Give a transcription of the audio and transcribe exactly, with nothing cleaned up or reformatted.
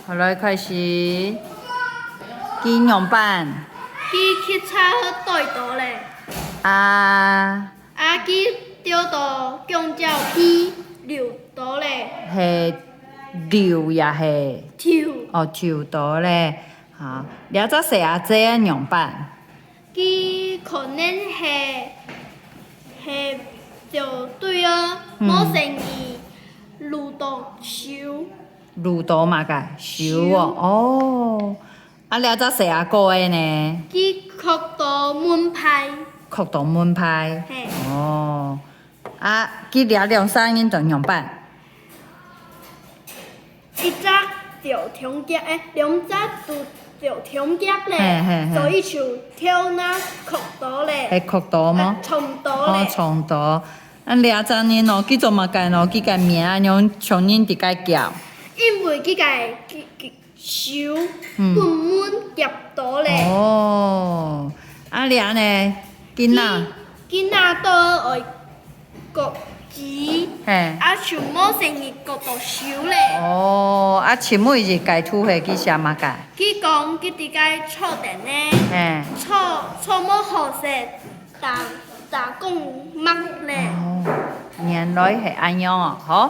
好，來，開始。佢仰般？佢騎車去對倒咧。啊。啊，佢吊到弓蕉皮溜倒咧。係溜也係？丟。哦，丟倒咧。好，這隻細阿姊仰般？ 佢可能係，係走對哦，嗯。無細義，摝到手。摝到麼个？手哦，手。哦。啊，這隻細阿哥个呢？佢硞到門牌。硞到門牌。嘿。哦。啊，佢這兩儕人就仰般？ 一隻走中間，欸，兩隻都走中間咧，嘿，嘿，嘿。所以就頭那硞到咧。係硞到無？啊，撞到咧。哦，撞到。啊，這隻人哦，佢做麼个呢？佢个名啊，仰像人在該叫？因為佢个，佢，佢手，嗯。分門夾到咧。哦，啊，這呢？ 囡仔。佢，佢拿到愛擱紙，嘿。啊，就無細義擱到手咧。哦，啊，請問一下，該圖係佢寫麼个？佢講佢在該坐等呢，嘿。坐，坐無好勢，打，打講麼咧？哦，原來係恁樣哦，吼。